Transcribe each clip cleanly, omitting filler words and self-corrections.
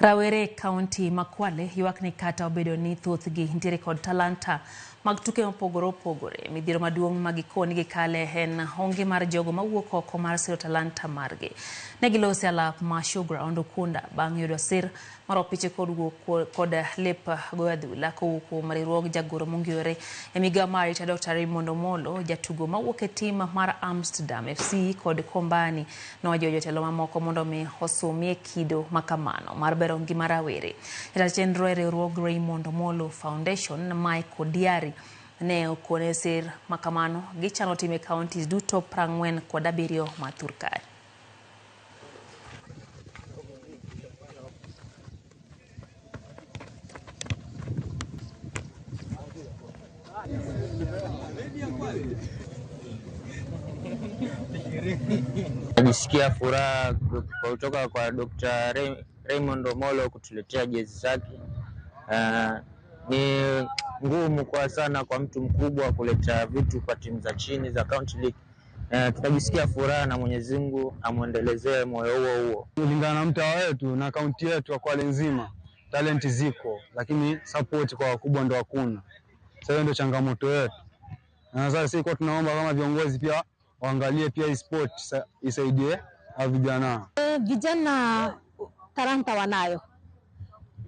Rawere e kaunti ma Kwale ywak ni kata obedo ni thothgi nitiere kod talanta mag tuke mopogore opogore, midhiero maduong' ma gikoni gikale en onge mar jogo mawuok oko mar siro talanta margi. Ne gilose alap ma Showground Ukunda bang' yudo sir mar opiche kod wuok kod lep goyo adhula kowuok kuom riwruog jagoro mongirore e migawo mar arita Dr. Raymond Omolo, jatugo mawuok e tim mar Amsterdam FC kod Kombani nojiwo jotelo mamoko mondo mi osumie kido makamano mar bero ngima rawere. Jatend chenro e riwruog Raymond Omolo Foundation, Mike Odiari, ne okone sir makamano gichano time counties duto 47 ma thur kae. Najisikia furaha kutoka kwa Dr. Raymond Omolo kutuletea jezi zake. Ni ngumu kwa sana kwa mtu mkubwa kuleta vitu kwa timu za chini za County League. Tunajisikia furaha na Mwenyezi Mungu amuendelezee moyo huo huo. Kulingana na mtaa wetu na kaunti yetu ya Kwale nzima, talenti ziko, lakini support kwa wakubwa ndo hakuna. Sasa hiyo ndio changamoto yetu. Na sasa sisi kwa tunaomba kama viongozi pia waangalie pia hii sport isaidie vijana. Vijana talanta wanayo,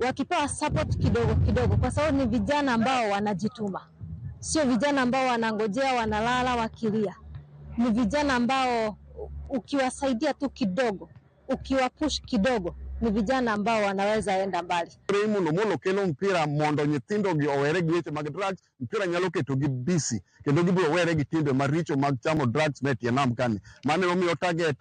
wakipewa support kidogo kidogo, kwa sababu ni vijana ambao wanajituma, sio vijana ambao wanangojea wanalala wakilia. Ni vijana ambao ukiwasaidia tu kidogo, ukiwapush kidogo, ni vijana ambao wanaweza enda mbali. Raymond Omolo kelo mpira mondo nyithindo gi owere gi weche mag drugs, mpira nyalo keto gi busy kendo gibiro were gi timbe maricho mag chamo drugs me tie nam kani. Mano emomiyo target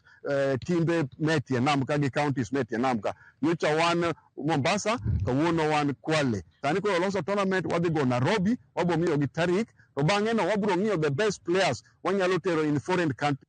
timbe me tie nam ka gi counties me tie nam ka. Nyocha wan Mombasa, kawuono wan Kwale. Sani koro loso tournament, wadhi go Nairobi, wabo miyogi tarik, to bang'e no wabiro ng'iyo the best players wanyalo tero in foreign country.